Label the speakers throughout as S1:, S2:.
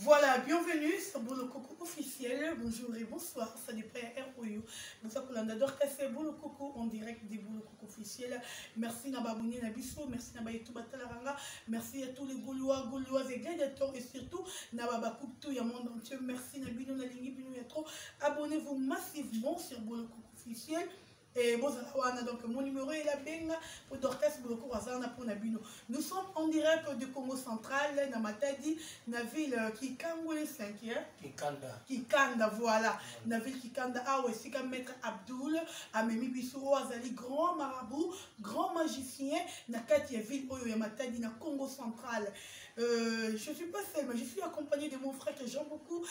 S1: Voilà, bienvenue sur Bolokoko officiel. Bonjour et bonsoir. Ça dépend ROU. Nous avons Dorcas Bolokoko en direct des Bolokoko officiel. Merci na babonné na biso, merci na bayetu batalaranga, merci à tous les Gaulois, Gauloises et gladiateurs et surtout na baba tout ya monde entier. Merci na bino na lingi bino ya trop. Abonnez-vous massivement sur Bolokoko officiel. Et bozala wana, donc mon numéro est la benga pour Dorcas Boloko aza na pona bino. Nous sommes en direct du Congo central, na Matadi, na ville Kikangwe 5e.
S2: Kikanda.
S1: Kikanda, voilà. Na ville Kikanda, awa esika maître Abdoul amemi biso oyo azali grand marabout, grand magicien na kati ya ville oyo ya Matadi na Congo central. Je suis pas seule, mais je suis accompagnée de mon frère que j'aime beaucoup,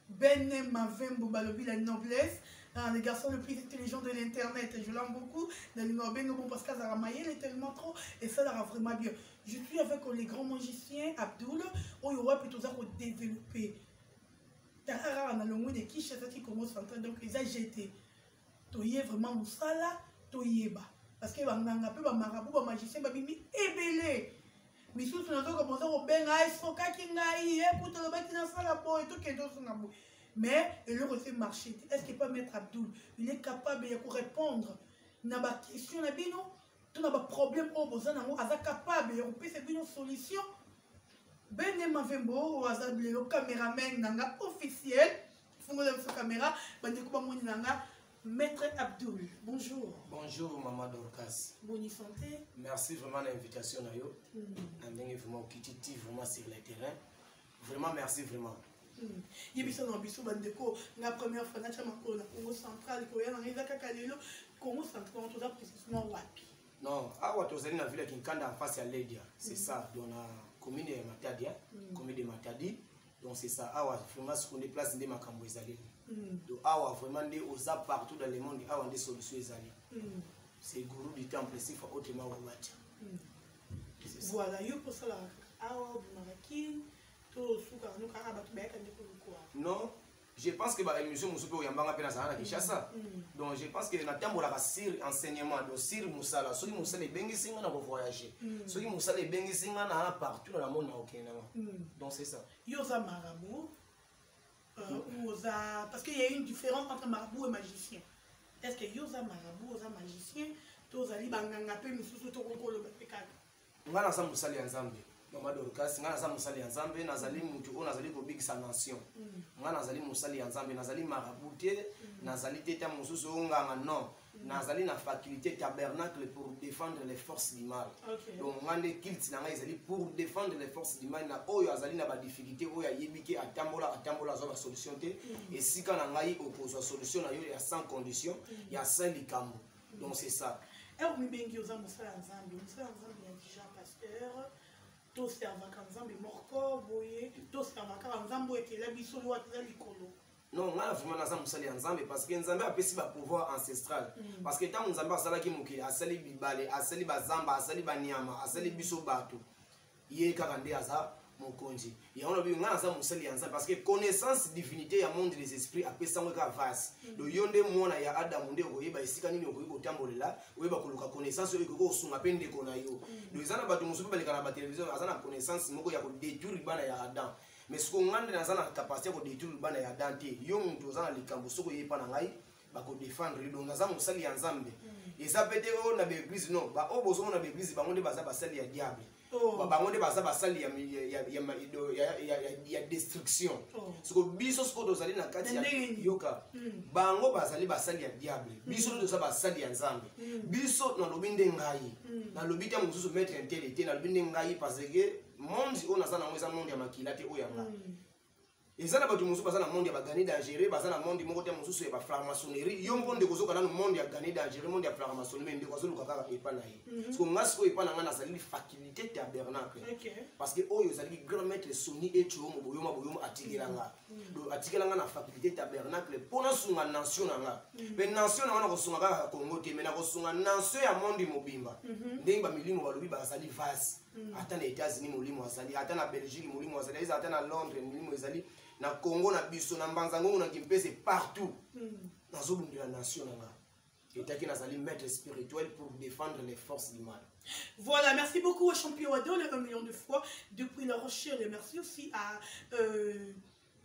S1: Ben Mavembo Balobi, la noblesse. Ah, le garçon le plus intelligent de l'internet, je l'aime beaucoup. Bon, parce qu'Azaramaye, il est tellement trop et ça leur a vraiment bien. Je suis avec les grands magiciens Abdoul, oyo wapi toza ko développer. Tarara na longwe de Kinshasa ti Congo central, donc ils a jeté. Toye vraiment musala, toyeba. Parce que ba nganga pe ba marabout, ba magicien ba bimi ebele. Misusu nazo ko boza ko benga ai sokaki ngai, écoute le bati na sala boy, to kendo songa boy. Mais le fait marcher. Est-ce qu'il peut mettre Abdoul? Il est capable de répondre na ba question na bino, tout na ba problème oyo boza nango, aza capable ya kopesa bino solution. Bene Mavembo aza lelo caméraman nanga officiel. Fungola biso caméra, bandeko bamoni nanga Maître Abdoul. Bonjour.
S2: Bonjour Maman Dorcas.
S1: Bonne santé.
S2: Merci vraiment de l'invitation na yo. Na ndenge vraiment okiti vraiment sur le terrain. Vraiment merci vraiment.
S1: Yebisa na biso bandeko na première fois natia makolo na Congo central koya na eza kaka lelo Congo central toza précisément wapi?
S2: Non, awa tozali na ville ya Kinkanda en face ya Ledia, c'est ça, dans la commune de Matadi, hein? Commune de Matadi. Donc c'est ça, awa vraiment ce qu'on est place nde makambo ezali. Donc awa vraiment nde oza partout dans le monde, awa nde solution ezali. C'est gourou du temple sifa autrement wacha.
S1: Voilà, yo posala awa obimaka to suka no kaka bato bayaka nde kolukwa.
S2: Non, je pense que ba émission mosusu pe oyambanga pe nazala na Kinshasa. Donc je pense que natambolaka sur enseignement, donc sur mosala. Soki mosala ebengisi nga na kovoyager. Soki mosala ebengisi nga na partout dans le monde na okende nga. Donc c'est ça.
S1: Yo oza marabout, ou oza, parce qu'il y a une différence entre marabout et magicien. Est-ce que yo oza marabout, oza magicien, to ozali banganga pe misusu to kokoloba pe kaka?
S2: Nga naza mosali ya Nzambe. Mama Dorcas, nga naza mosali ya Nzambe, nazali mutu oyo nazali kobikisa nation. Nga nazali mosali ya Nzambe, nazali marabout te, nazali te ta mosusu oyo nganga, non. Nazali na faculté tabernacle pour défendre les forces du mal. Donc nga nde culte na ngai ezali pour défendre les forces du mal na oyo azali na ba difficulté oyo ayebi ke atambola, atambola azwa ba solution te. Esika na ngai okozwa solution na yo ya sans condition, ya sans likambo. Donc c'est ça.
S1: Heure mibengi oza mosala ya Nzambe, mosala ya Nzambe ya déjà pasteur, to servaka Nzambe moko boye, to servaka Nzambe oyo ekela biso oyo eza likolo.
S2: Non, nga vraiment naza mosali ya Nzambe parce que Nzambe apesi ba pouvoir ancestral. Parce que tango Nzambe asalaki mokili, asali bibale, asali bazamba, asali banyama, asali biso bato. Ye kaka nde aza mokonzi. Yango lobi nga naza mosali ya Nzambe parce que connaissance divinité ya monde des esprits apesa ngo kaka vase. Donc yo nde mwana ya Adam nde okoyeba esika nini okoki kotambolela, oyeba koluka connaissance oyo ekoki kosunga pe ndeko na yo. Donc eza na bato mosusu baleka na ba télévision aza na connaissance moko ya kodétruire bana ya Adam. Mais siko nga nde naza na capacité ya kodétruire bana ya Adam te. Yo moto oza na likambo soki oyebi na ngai bakodéfendre yo. Donc naza mosali ya Nzambe. Eza pe te oyo na ba église, non. Ba oyo bozomona ba église bango nde baza basali ya diable. Bango nde baza basali ya destruction. Siko biso siko tozali na kati ya yoka. Bango bazali basali ya diable. Biso nde toza basali ya Nzambe. Biso nalobi nde ngai. Nalobi te mosusu maître intellectuel te, nalobi nde ngai parce que monde oyo naza nango eza monde ya makila te oyo ya nga. Eza na bato mosusu baza na monde ya bagane dangereux, baza na monde moko te mosusu ya ba franc-maçonnerie. Yo moko ndeko ozoka nanu monde ya gane dangereux, monde ya franc-maçonnerie, mais ndeko azoluka kaka epa na ye. Parce que nga sikoyo epa na nga nazali faculté tabernacle. Parce que oyo ezali grand maître Sony Etio Moboyoma Boyoma atikela nga. Donc atikela nga na faculté tabernacle mpo nasunga nation na nga. Mais nation na nga nakosunga kaka Congo te, mais nakosunga nation ya monde mobimba. Ndenge ba milimo balobi bazali vase. Ata na États-Unis molimo azali, ata na Belgique molimo azali, eza ata na Londres molimo ezali, na Congo na biso, na Mbanza-Ngongo, na Kimpese, partout. Nazobundela nation na nga. Etaki nazali maître spirituel pour défendre les forces du mal.
S1: Voilà, merci beaucoup au champion Wadol, 1 million de fois depuis La Rochelle. Et merci aussi à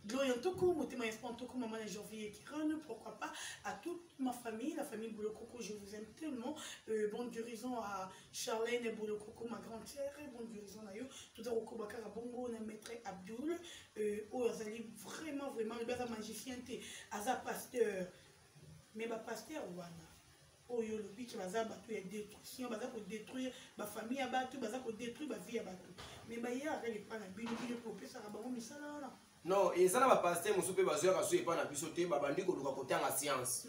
S1: Gloria Ntoko, Motema Espoir Ntoko, Maman et Janvier Kiran, pourquoi pas, à toute ma famille, la famille Boulokoko, je vous aime tellement. Bonne guérison à Charlène et Boulokoko, ma grande sœur, bonne guérison à eux. Tout à l'heure, Bakara Bongo, na maître Abdoul, oh, Azali, vraiment, vraiment, le bas magicien, Aza pasteur. Mais ba pasteur, wana. Oyo olobi ke baza bato ya destruction, baza kodétruire bafamille ya bato, baza kodétruire bavie ya bato, mais bayaka epa na bino, bino mpe opesaka bango misala wana?
S2: Non, eza na bapasteur mosusu mpe bazwaka so epa na biso te, babandi koluka kotanga science.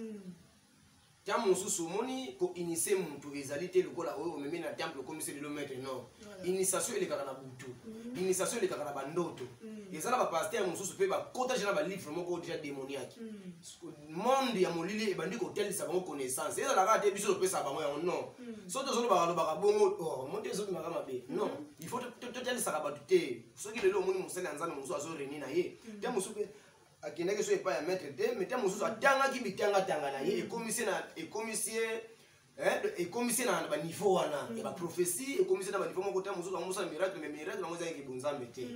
S2: Ta mosusu omoni koinitier mutu ezali te lokola oyo omemi na temple, okomisi lelo maître, non. Initiation elekaka na butu, initiation elekaka na bandoto. Eza na bapasteur mosusu mpe bakota déjà na balivre moko déjà démoniaque, monde ya molili ebandi kotelisa bango connaissance. Ezalaka te biso topesaka bango yango, non. Soki tozolobaka lobaka bongo, monde ezobimaka mabe, non. Il faut totelisaka bato te. Soki lelo omoni mosali ya Nzambe mosusu azoreni na ye te, mosusu mpe akendaki so epai ya maître te, mais te mosusu atangaki bitangatanga na ye, ekomisi na baniveau wana ya baprophétie, ekomisi na baniveau moko te. Mosusu amosala miracle, mais miracle yango ezalaki bonzambe te.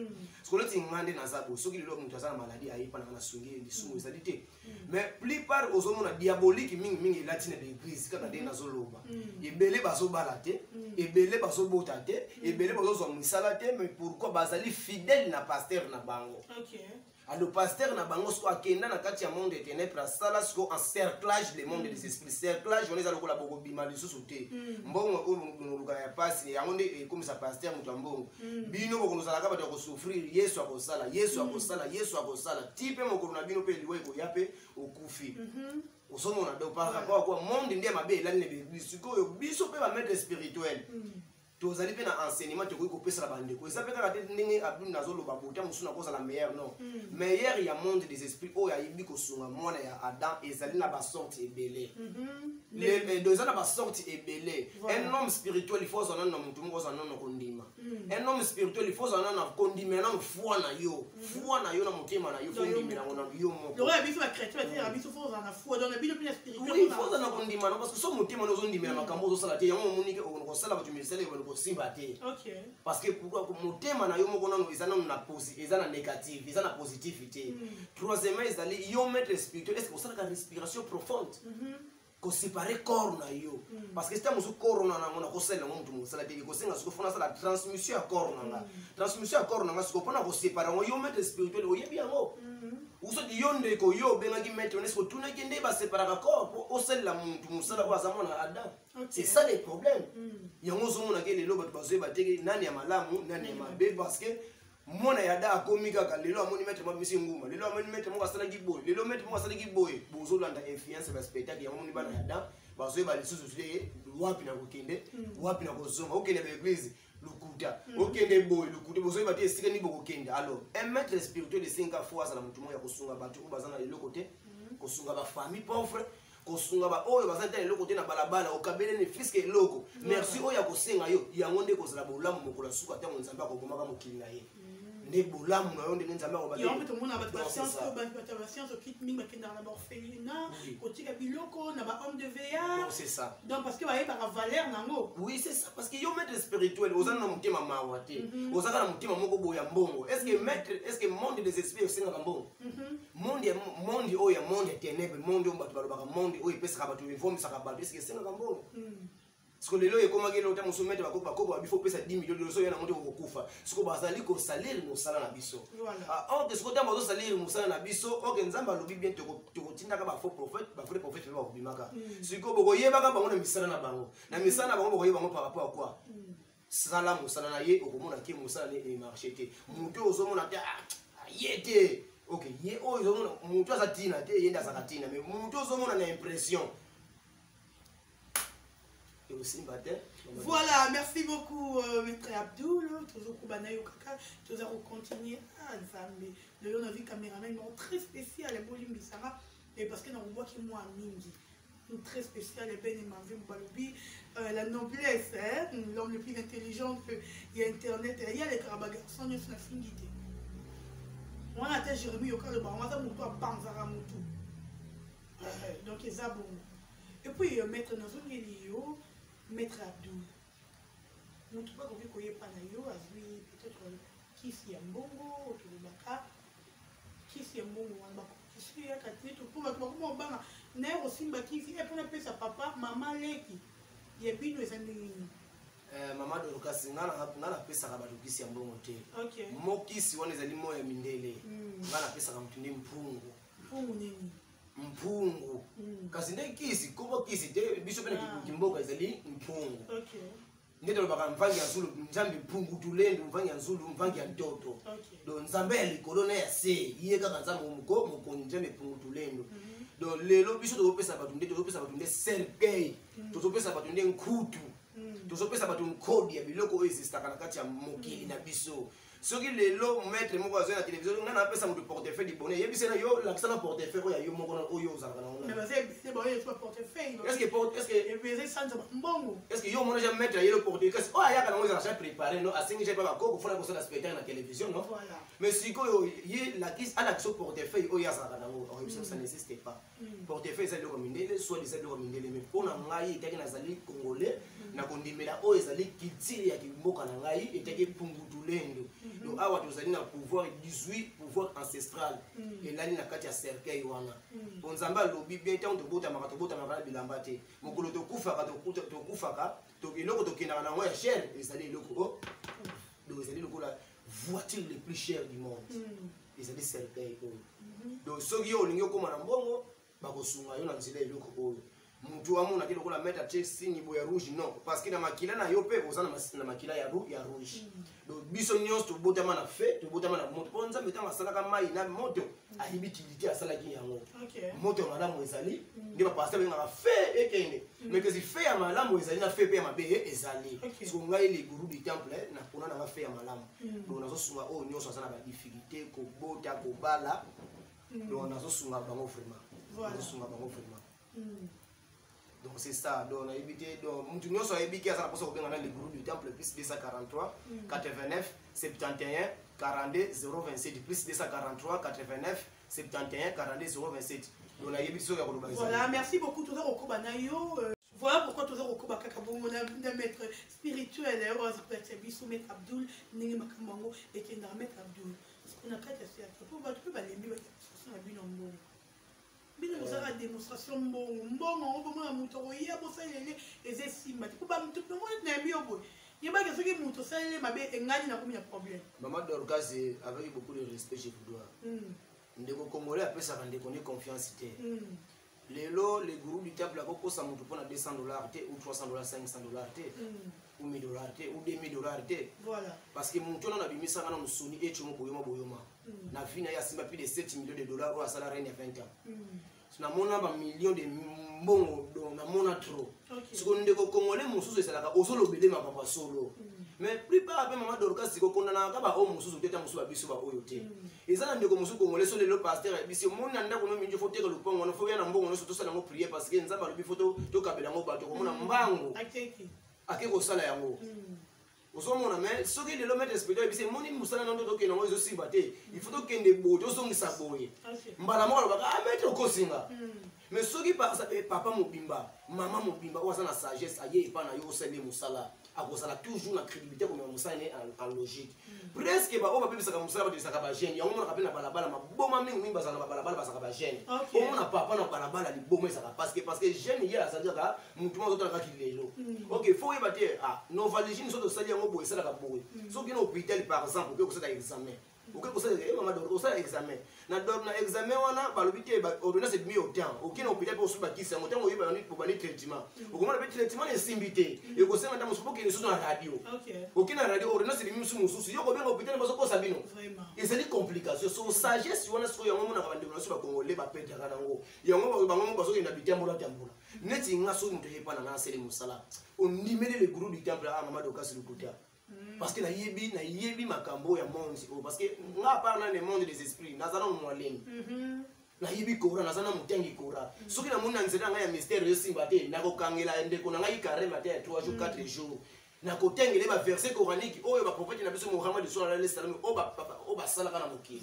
S2: Soki neti nga nde naza boye, soki lelo moto aza na maladie, aye mpa nanga, nasungi, lisumu ezali te. Mais plupart ozomona diabolique mingimingi elati na baeglise kaka ndenge nazoloba. Ebele bazobala te, ebele bazobota te, ebele bazozwa misala te. Mais pourquoi? Bazali fidèle na pasteur na bango. Alors pasteur na bango siko akenda na kati ya monde ya ténèbre, asala siko encerclage le monde des esprits. Cerclage wana eza lokola bokobima lisusu te. Mbongo oyo boluka ya pasi, yango nde ekomisa pasteur moto ya mbongo. Bino bokozalaka bato ya kosouffrir. Yesu akosala, Yesu akosala, Yesu akosala ti mpe mokolo na bino mpe liwa ekoya mpe okufi. Ozomona, donc par rapport à quoi? Monde nde mabe elali na baeglise. Sikoyo biso mpe bamaître spirituel tozali mpe na enseignement tokoki kopesala bandeko. Eza mpe kaka te ndenge Abdul nazoloba bota mosusu nakozala meilleur, non. Meilleur ya monde des esprits oyo ayebi kosunga mwana ya Adam ezali na basorte ebele. Eza na basorte ebele. Un homme spirituel, il faut ozala nano na motu moko, ozala nano na kondima. Un homme spirituel, il faut ozala nano na kondima, nano foi na yo, foi na yo na motema na yo, faut ondimela yango na yo moko. Oui, faut ozala na kondima no, parce que so motema no ozondimela makambo ozosala te, yango omoniki okosala bato misala ebandi kosimba te. Parce que pourquoi? Motema na yo moko nano eza nano na eza na négative, eza na positif te. Troisièmement, ezali yo maître spirituel, est ce que osalaka respiration profonde koséparer corps na yo? Parce que ntango mosusu corps na nango nakosalela yango motu mosala te, ekosenga siko fona asala transmission ya corps na nga, transmission ya corps na nga siko mpona koséparer yango. Yo maître spirituel oyebi yango? Soki yo ndeko yo obengaki maître wana, eske otunaki nde baséparaka corps mpo osalela motu mosala oyo aza mwana Adam? C'est ça le problème. Yango ozomonaki lelo bato bazoyeba te nani ya malamu, nani ya mabe, parce que mwana ya da akomi kaka lelo amoni maître moko amisi nguma, lelo amoni maître moko asalaki boye, lelo maître moko asalaki boye. Bozolanda influence ya baspectacle. Yango moni bana ya da bazoyeba lisusu te wapi na kokende, wapi na kozonga. Okende baeglise lokuta, okende boye lokuta, bozoyeba te esika nini bokokende. Alors un maître spirituel esenga fo azala motu moko ya kosunga bato oyo baza na eloko te, kosunga bafamille pauvre, kosunga baoyo baza te na eloko te na balabala, okabele ne fiske eloko. Merci oyo akosenga yo, yango nde kozala bolamu mokolo ya suka, ntango Nzambe akobomaka mokili na ye, nde bolamu na yo ndenge Nzambe
S1: akoba. Yango mpe tomona bato bascience oyo, bato ya bascience okite mingi bakendaka na baorphelinat, kotika biloko na bahomme de veillard.
S2: C'est ça.
S1: Donc parce que bayebaka valeur nango.
S2: Oui, c'est ça, parce que yo maître spirituel oza na motema mawa te, ozaka na motema moko boya mbongo. Est ce que maître, est ce que monde des esprits osengaka mbongo? Monde monde oyo ya monde ya ténèbre, monde oyo bato balobaka, monde oyo epesaka bato, evomisaka bato, est ce que esengaka mbongo? Siko lelo ekomaki lelo ta mosusu maître bakoko bakoko babifo opesa 10 millions lelo, soki ya nango te okokufa. Siko bazali kosalire mosala na biso. Or que siko ntango bazosalire mosala na biso, or que Nzambe alobi bien tokotindaka bafaux prophète, bavrai prophète mpe bakobimaka. Siko bokoyebaka bango na misala na bango, na misala na bango bokoyeba bango par rapport à quoi? Sala mosala na ye, okomona ke mosala ne emarche te. Motu oyo ozomona te ye te, ok, ye oyo ozomona motu aza ntina te, ye nde azaka ntina, mais motu ozomona na impression ekosimba te.
S1: Voilà, merci beaucoup maître Abdoul. Tozokuba na yo kaka, toza kocontinue. Ah Nzambe, lelo na vi caméraman moko très spécial, ebolimbisanga et parce que nakobwaki mwa mingi très spécial Ben Emmanuel Balobi, la noblesse, hein, l'homme le plus intelligent que il y a internet, il y a les garçons nyonso na fingi te. Wana ata Jérémie yokalo bango aza motu apanzaka motu, donc eza bongo. Et puis maître, nazongeli yo maître Abdoul. Moto mpe akoki koyepa na yo azwi peut-être kisi ya mbongo, tolobaka kisi ya mbongo wana bakokisi yaka te, mpo bato bakoma kobanga naye kosimba kisi e mpo napesa papa mama leki ya bino eza ndenge nini?
S2: Mama Dorcas, nga napesaka bato kisi ya mbongo te. Mokisi wana ezali mo ya mindele. Nga napesaka motu nde mpungu.
S1: Mpungu nini?
S2: Mpungu. Kasi nde kisi, kombo kisi te, biso mpe na kimboka ezali mpungu. Nde tolobaka mvangi ya zulu, nzambe mpungu tulendu, mvangi ya nzulu, mvangi ya ntoto. Donc nzambe ya likolo na ya se, ye kaka nzambe moko mokonzi, nzambe mpungu tulendu. Donc lelo biso tozopesa bato nde, tozopesa bato nde cercueil, tozopesa bato nde nkutu, tozopesa bato nkodi ya biloko oyo existaka na kati ya mokili na biso. Soki lelo maître moko azoi na télévision, ngai napesa moto portefeuille du bonheur, yebisa na yo, lakisa na portefeuille oyo ya yo moko oyo ozalaka nango. Est-ce que yo omona ja maître ayelo portefeuille? Kasi oyo ayaka nango ezala ja préparé, no asengi ja mpe bakoko fona kosala spectacle na télévision, non? Mais sikoyo ye alakisa portefeuille oyo azalaka nango, oyebisa ça n'existe pas. Portefeuille eza biloko mindele, soit eza biloko mindele, mais mpo na ngai etaki nazali congolais, nakondimela oyo ezali culture ya kimboka na ngai, etaki pungutulendo. Donc awa tozali na pouvoir 18, pouvoir ancestral elali na kati ya cercueil wana. Po Nzambe alobi bien, ntango tobotamaka, tobotamaka na bilamba te. Mokolo tokufaka, tokufaka, eloko tokendaka nango ya cher ezali eloko, donc ezali lokola voiture le plus cher du monde, ezali cercueil oyo. Donc soki yo olingi okóma na mbongo, bakosunga yo na nzela eloko oyo. Mutu amona te lokola maître atie signe boye ya rouge, non, parce que na makila na yo mpe oza na makila ya rouge. Donc biso nyonso tobotama na fe, tobotama na moto, mpo Nzambe ntango asalaka mai na moto, ayebi tilité asalaki yango. Moto ya malamu ezali nde bapasteur bengaka fe ekende, mais kasi fe ya malamu ezali na fe mpe ya mabe ezali. So ngai le gourou du temple, napona nanga fe ya malamu. Donc nazosunga oyo nyonso aza na badifficulté kobota, kobala. Donc nazosunga bango vraiment, nazosunga bango vraiment. Donc c'est ça. Donc nayebi te, donc mutu nyonso ayebi ke aza na mposa kobenga na le gourou du temple, plus 243 89 71 42 027, plus 243 89 71 42 027. Donc nayebi soki ya koloba.
S1: Voilà, merci beaucoup. Toza kokoba na yo. Voilà pourquoi toza kokoba kaka bongo na maître spirituel oyo aza kolakisa biso, maître Abdoul, ndenge makambo yango ekendaka. Maître Abdoul, na kati ya théâtre, mpo bato mpe balembi bademonstration na bino mbongo, bino bozalaka démonstration mbongo, mbongo yango bomona moto akoya bosalele, eza esimba te, mpo bamoto bango nayambi yo boye, yebaki soki moto osalele mabe, engani nakomi na problème.
S2: Mama Dorcas, avec beaucoup de respect je vous dois, ndeko congolais apesaka ndeko ne confiance te. Lelo le gourou du temple akokosa moto mpona 200 $ te, ou 300 $, 500 $ te, ou 1000 $ te, ou 2000 $ te. Parce que moto wana abimisaka na mosuni etiomo boyoma boyoma na vie na ye, asimba plus de 7 millions de dollars oyo asala règne ya 20 ans. Namona bamillion de mbongo, donc namona trop. Siko ndeko congolais mosusu ezalaka ozolobele makambo ya solo, mais plupart mpe, mama Dorcas, sikokondanaka baoyo mosusu te, ta mosusu babiso baoyo te. Eza na ndeko mosusu congolais, so lelo pasteur ayebisi, omoni na ndako no mingi, faut teka lopango wana, faut ya na mbongo nyonso tosala yango prière, parce que Nzambe alobi faut tokabela yango bato, komona mbango ake kosala yango, ozomona. Mais soki lelo maître spirituel ayebisi, emoni mosala nano tokende yango ezosimba te, il faut tokende boye, tozongisa boye, mbala moko alobaka: "Ah, maître, okosinga." Mais soki papa mobimba, mama mobimba oyo aza na sagesse, aye epa na yo, osali mosala, akozala toujours na crédibilité, komema mosala ne en logique. Presque baoyo babebisaka mosala, babebisaka bajeune. Yango omonaka mpe na balabala, maboma mingimingi bazala na babalabala, bazalaka bajeune. Omona papa na balabala, liboma ezalaka parce que jeune ye azali kaka motu moko azotala kaka lelo. Ok, faut oyeba te, ah, novaligine so tosali yango boye, esalaka boye. Soki na hôpital par exemple, okoki kosala examen, okoki kosala, mama, osala examen na examen wana, balobi te ordonnance ebimi autant, oke na hôpital mpe osuki bakisi yango. Ntango oyeba obandi traitement, okomona mpe traitement na esimbi te, ekosenga ntango mosusu okende lisusu na radio. Oke na radio, ordonnance ebimi mosusu mosusu, yo kobenga hôpital, bazokosa bino, ezali complication. So sagesse wana sikoyo, yango omonaka bandeko na biso bakongole bapetaka nango yango, bango moko bazokenda bitambola tambola. Neti nga, soki moto ayepa na nga, asali mosala, ondimeli le gourou du temple, ah, mama Dorcas, lokuta, parce que nayebi makambo ya monde oyo, parce que nga, à part na le monde des esprits, naza na mwaleni, nayebi kora, naza na motangi kora. Soki namoni na nzela na ngai ya mystère esimba te, nakokangela ndeko na ngai carême te ya 3 jours, 4 jours, nakotengela baverset coranique oyo baprofete na biso Mohamad sallallahu alaihi wasallam oyo basalaka na mokili.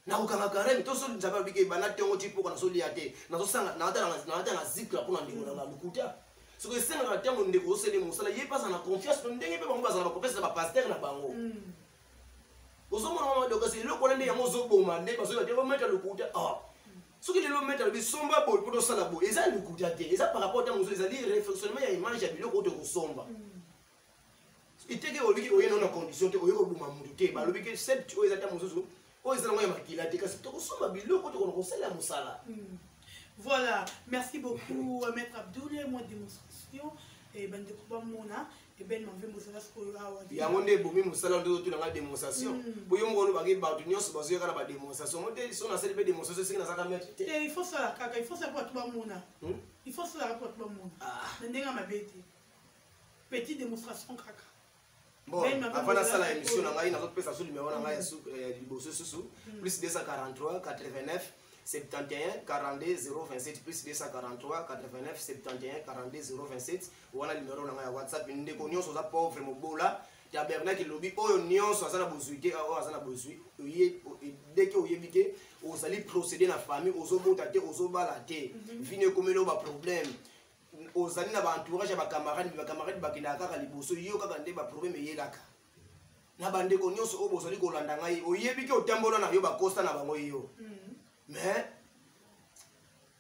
S2: Nakokanga carême to so Nzambe alobiki banda ntongo ti mpoka, nazolia te, nazotanga zikra mpona ndeko nanga. Lokuta. Soki esengaka ntango ndeko osali mosala, ye mpe azala na confiance no ndenge mpe bango bazala na confiance na bapasteur na bango. Ozomona mama Dorcas, eloko wana nde yango ozoboma nde bazoyeba te ometa lokuta. Ah, soki lelo meta alobi somba boye mpo tosala boye, eza lokuta te, eza par rapport ntango mosusu ezali réflexionnement ya image ya biloko oyo tokosomba. Eteke olobiki oye nao na condition te, oye koboma motu te. Balobi ke sept oyo eza ntango mosusu oyo eza nango ya makila te, kasi tokosomba biloko tokona kosala mosala.
S1: Voilà, merci beaucoup, Maître Abdoul. Moi, démonstration et bandeko bamona ebele mamvembo ozala sikoyo awa.
S2: Yango nde ebomi mosala nde ozotunanga démonstration, po yo moko olobaki bato nyonso bazoyaka na badémonstration ngo te. So nasali mpe démonstration, esiki nazaka maître te.
S1: Te, il faut sala kaka, il faut sala po bato bamona. Il faut sala po bato bamona. Na ndenge ya mabe te, petite démonstration kaka.
S2: Bon, avant nasala émission na ngai, nazopesa so numéro na ngai ya liboso susu: plus 243 89 71 42 027, plus 243 89 71 42 027. Wana numéro na ngai ya WhatsApp. Ndeko nyonso oza pauvre, mobola, tabernacle elobi oyo nyonso aza na bozwi te, oyo aza na bozwi deke oyebi te, ozali procédé na famille, ozobota te, ozobala te, vino ekomeli oyo baproblème, ozali na baentourage ya bacamarade, bacamarade bakendaka kaka liboso, yo kaka nde baproblème eyelaka. Na bandeko nyonso oyo bozali kolanda ngai, oyebi ke otambola na yo bakosta na bango yo, mais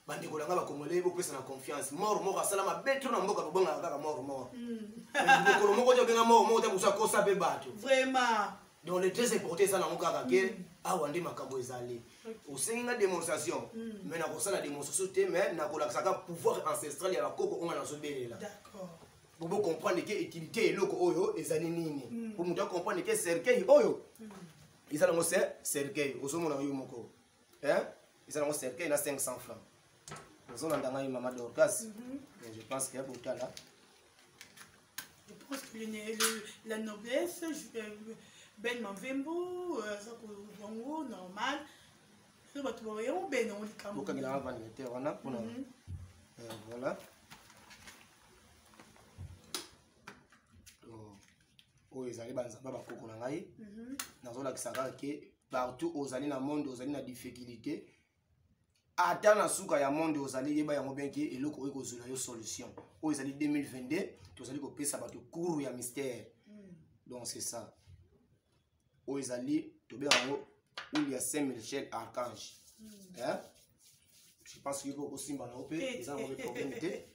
S2: bandeko na ngai bakongole, bopesa na confiance. Mort moko asala mabe to na mboka, bobangaka kaka mort mort. Mokolo moko te obenga mort moko te, mosu akosa mpe bato.
S1: Vraiment.
S2: Donc le très important eza nango kaka ke awa nde makambo ezali. Osengi nga démonstration, mais nakosala démonstration te, mais nakolakisaka pouvoir ancestral ya bakoko oyo nga nazobelela po bocomprendre ke utilité eloko oyo ezali nini, po moto acomprendre ke cercueil oyo eza nango se cercueil. Ozomona yo moko, eza nango cercueil na 500 francs. Ozolanda ngai, mama Dorcas? Je pense ke botala.
S1: Je pense que la noblesse, Ben Mamvembo, aza kozwa yango normal. So bato bayango ben yango likambo.
S2: Bokangelanga ventilateur wana mpona voilà. Oyo ezali banzambe bakoko na ngai. Nazolakisa kaka ke partout ozali na monde, ozali na difficulté, ata na suka ya monde ozali, yeba yango bien ke eloko oyo kozwela yo solution. Oyo ezali 2022, tozali kopesa bato cours ya mystère. Donc c'est ça, oyo ezali tobenga yango huile ya Saint Michel Archange. Hein? Je pense que okosimba nango mpe eza nango mpe problème te,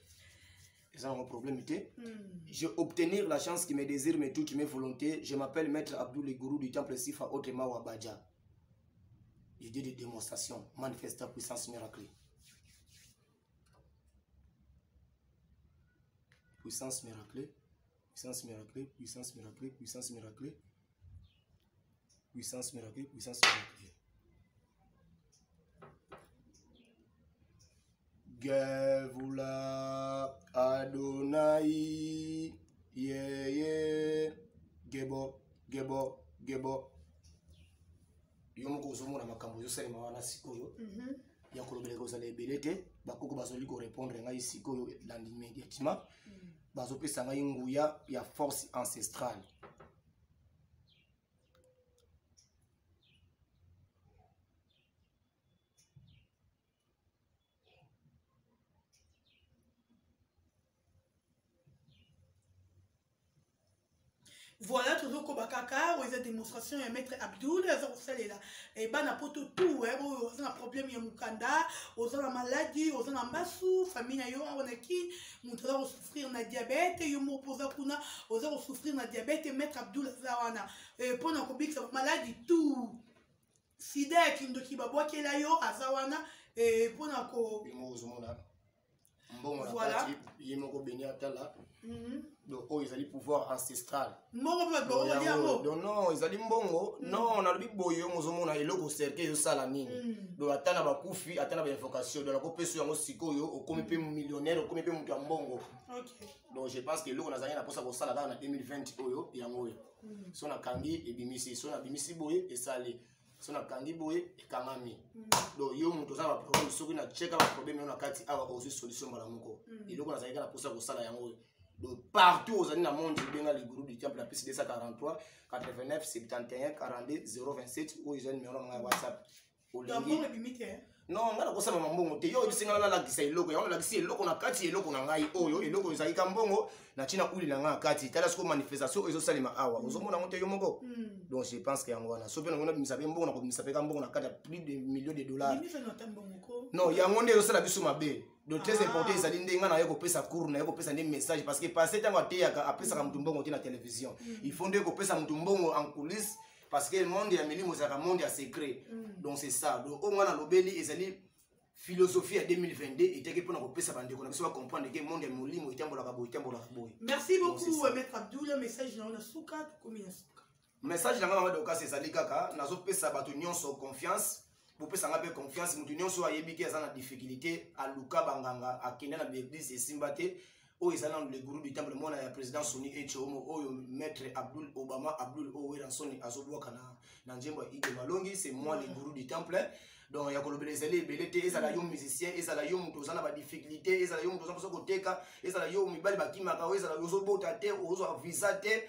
S2: eza nango problème te. Je obtenir la chance qui me désire mais toutes mes volontés. Je m'appelle Maître Abdou, le gourou du temple Sifa, autrement Wabadja, le dieu de démonstration manifeste ta puissance miracle, puissance miracle, puissance miracle, puissance miracle, puissance miracle, puissance miracle, puissance miracle. Gevula Adonai yeye gebo gebo gebo. Yo moko ozomona makambo ezosalema wana sikoyo. Ya kolobeleka kozala ebele te. Bakoko bazali korépondre ngai sikoyo landi immédiatement, bazopesa ngai nguya ya force ancestrale.
S1: Voilà, tozokoba kaka. Oyo eza démonstration ya Maître Abdoul, aza kosalela bana poto tout oyo oza na problème ya mokanda, oza na maladi, oza na mbasu, famille na yo awa na Kini, moto aza kosouffrir na diabète, yo moko mpo oza kuna oza kosouffrir na diabète, Maître Abdoul aza wana mpona kobikisa maladi tout. Sida ya kindoki babwakela yo, aza wana mpona ko
S2: Yo moko ozomona mbongo na kati, ye moko beni atala. Donc oyo ezali pouvoir ancestral.
S1: Mbongo mpe bato bakolia yango.
S2: Donc non, ezali mbongo. Non, nalobi boye, yo ozomona eloko cercueil ezosala nini. Donc ata na bakufi, ata na bainvocation, donc nakopesa yango sikoyo, okomi mpe millionnaire, okomi mpe moto ya mbongo. Donc je pense que eloko nazalaki na mposa kosala kaka na 2020 oyo, yango oyo. So nakangi, ebimisi, so nabimisi boye, esali, so nakangi boye, ekangami. Donc yo moto oza na baproblème, soki nacheka baproblème yo na kati awa, ozwi solution mbala moko. Eloko nazalaki kaka na mposa kosala yango oyo. Donc partout ozali na monde, ebenga le groupe du temple na plus 243 89 71 42 027. Oyo eza numéro na ngai ya WhatsApp. Olingi non, ngai nakosala mambongo te. Yo oyebisi ngai nalakisa eloko yango, nalakisi eloko na kati, eloko na ngai oyo, eloko ezali ka mbongo na ntina uli na ngai na kati. Tala sikoyo manifestation oyo ezosalema awa, ozomona yango te yo moko. Donc je pense que yango wana, so mpe nango nabimisa mpe mbongo, nakobimisa mpe ka mbongo na kati ya plus de million de dollars. Non, yango nde ezosala biso mabe. Donc très important ezali nde ngai naye kopesa cours, naye kopesa nde message, parce que passé ntango ateyaka, apesaka motu mbongo te na télévision. Il faut nde kopesa motu mbongo en coulisse, parce que monde ya milimo ezalaka monde ya secret. Donc c'est ça. Donc oyo ngai nalobeli ezali philosophie ya 2022, etaki mpona kopesa bandeko na biso bacomprendre ke monde ya molimo etambolaka boye, etambolaka boye.
S1: Merci beaucoup, maître Abdoul. Message na yo na suka, tokomi na suka.
S2: Message na ngai, mama Dorcas, ezali kaka nazopesa bato nyonso confiance, bopesanga mpe confiance. Moto nyonso ayebi ke aza na difficulté, aluka banganga, akende na baeglise, esimba te, oyo ezali nano le guru du temple, mwana ya président Soni Echomo, oyo maître Abdul Obama Abdul oyo Weransoni azobwaka na nzembo ya Ide Malongi. C'est moi le guru du temple. Donc ya kolobela ezali ebele te. Ezala yo musicien, ezala yo moto oza na badifficulté, ezala yo moto oza mposa koteka, ezala yo mibali bakimaka oyo, ezala ozobota te, ozwa visa te,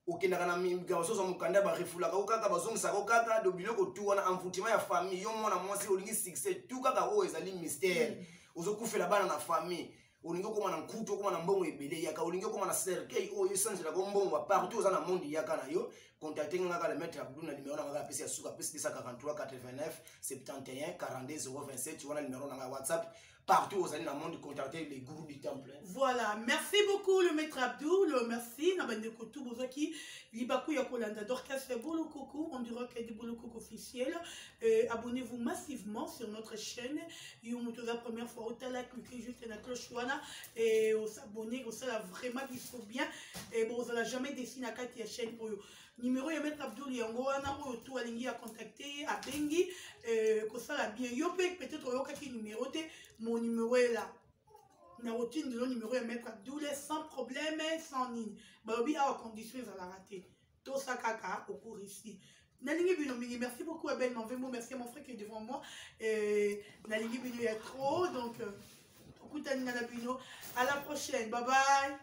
S2: okendaka na migration, mokanda barefulaka o kaka, bazongisaka o kaka, do biloko tu wana, envoûtement ya famille, yo mwana mwasi olingi succès tu kaka oyo ezali mystère, ozokufela bana na famille, olingi okóma na nkutu, okóma na mbongo ebele, yaka. Olingi okóma na cercueil oyo esanzelaka mbongo, partout oza na monde, yaka na yo. Contacte nga kaka le maître Abdou na numéro na nga apesi ya suka, apesi 243 89 71 42 027. Wana numéro na nga WhatsApp. Partout ozali na monde, contacter les gourous du temple.
S1: Voilà, merci beaucoup le maître Abdoul, merci na bandeko tout bozaki libaku ya kolanda Dorcas Bolokoko en direct de Bolokoko officiel. Abonnez-vous massivement sur notre chaîne. Yo moto la première fois otala, cliquez juste na cloche wana et s'abonner, osala vraiment biso bien et bozala jamais déçu na kati ya chaîne oyo. Numéro ya maître Abdoul yango wana, oyo tu alingi ya contacter, abengi, kosala bien. Yo mpe peut-être oyokaki numéro te, mon numéro est là, na otindelo numéro ya maître Abdoul sans problème, sans nini. Balobi awa condition ezalaka te, tosa kaka okour ici. Nalingi bino mingi. Merci beaucoup Abel Manvembo, merci à mon frère qui est devant moi. Nalingi bino ya trop. Donc tokutani nga na bino à la prochaine, bye bye.